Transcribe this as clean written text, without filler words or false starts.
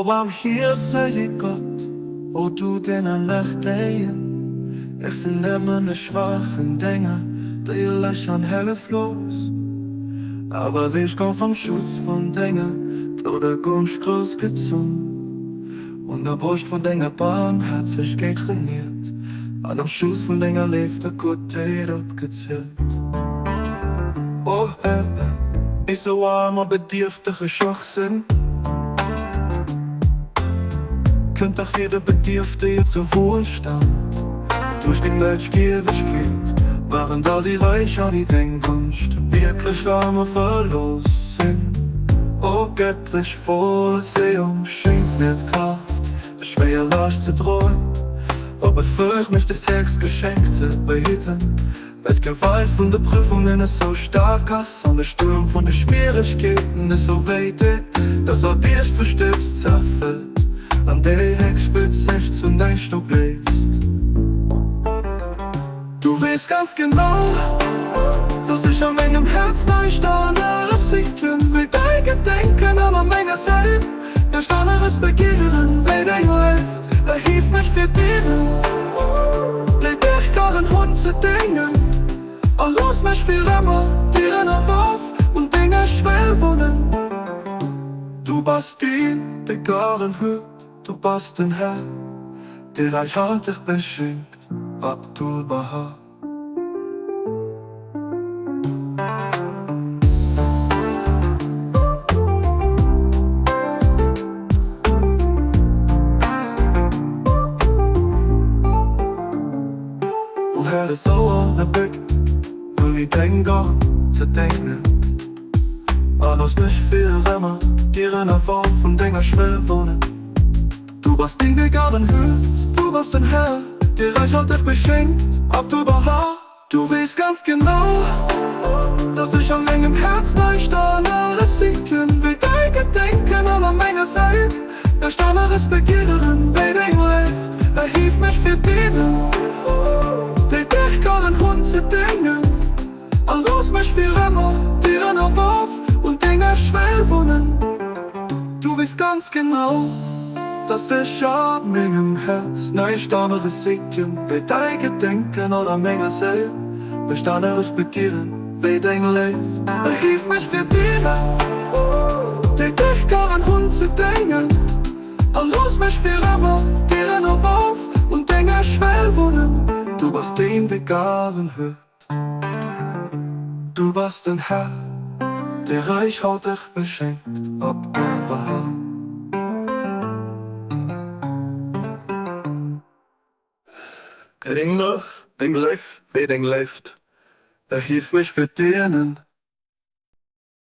O barmhierzege Gott, o du deen Allmächtegen, ech sinn nëmmen e schwaachen Dénger, déierlech an hëlleflos, awer ech gouf am Schutz vun denger grouder Gonscht groussgezunn, un der Broscht vun denger Barmhäerzegkeet reniert, an am Schouss vun denger Léift a Guttheet opgezielt. O Här, déi sou aarm a bedierfteg schwach sinn, Kënnt dach jidder Bedierftege zu Wohlstand. Duerch deng Weltgiewegkeet waren all déi Reich ouni deng Gonscht wierklech arm a verlooss sinn. O gëttlech Vorsehung, schenk mir d'Kraaft, des schwéier Laascht ze droen, O befëeg mech, dest héchst Geschenk ze behidden. Well d'Gewalt vun de Prüfungen esou staark ass an de Stuerm vun de Schwieregkeeten esou wéi deet, dass all Bierg zu Stëbs zerfëllt an déi héchst Spëtz sech zu näischt opléist. Du weess ganz genau, dass ech a mengem Häerz näischt aneres sichen wéi däi Gedenken an a menger Séil näischt aneres begieren wéi deng Léift. Erhief mech fir deenen, déi dech garen hunn, ze déngen, a looss mech fir ëmmer dir ënnerworf un denger Schwell wunnen. Du bass deen, dee garen huet, du bass den Här, dee räichhalteg beschenkt. Abdu'l-Bahá. O Här, esou onerbéckt wëll i deng Garn ze déngen, a looss mech fir ëmmer dir ënnerworf un denger Schwell wunnen. Du bass deen, dee garen huet, du bass den Här, dee räichhalteg beschéngt, Abdu'l-Bahá. Du weess ganz genau, dass ech a mengem Häerz näischt aneres sichen wéi däi Gedenken an a menger Séil näischt aneres begieren wéi deng Léift. Erhief mech fir deenen, déi dech garen hunn, ze déngen a looss mech fir ëmmer dir ënnerworf un denger Schwell wunnen. Du weess ganz genau, dass ech a mengem Häerz näischt aneres sichen wéi däi Gedenken an a menger Séil näischt aneres begieren wéi deng Léift. Erhief mech fir deenen, déi dech garen hunn, ze déngen a looss mech fir ëmmer dir ënnerworf un denger Schwell wunnen. Du bass deen, dee garen huet. Du bass den Här, dee räichhalteg beschenkt, Abdu'l-Bahá. Deng Love, deng Léif, wéi deng Léift, erhief mech fir deenen.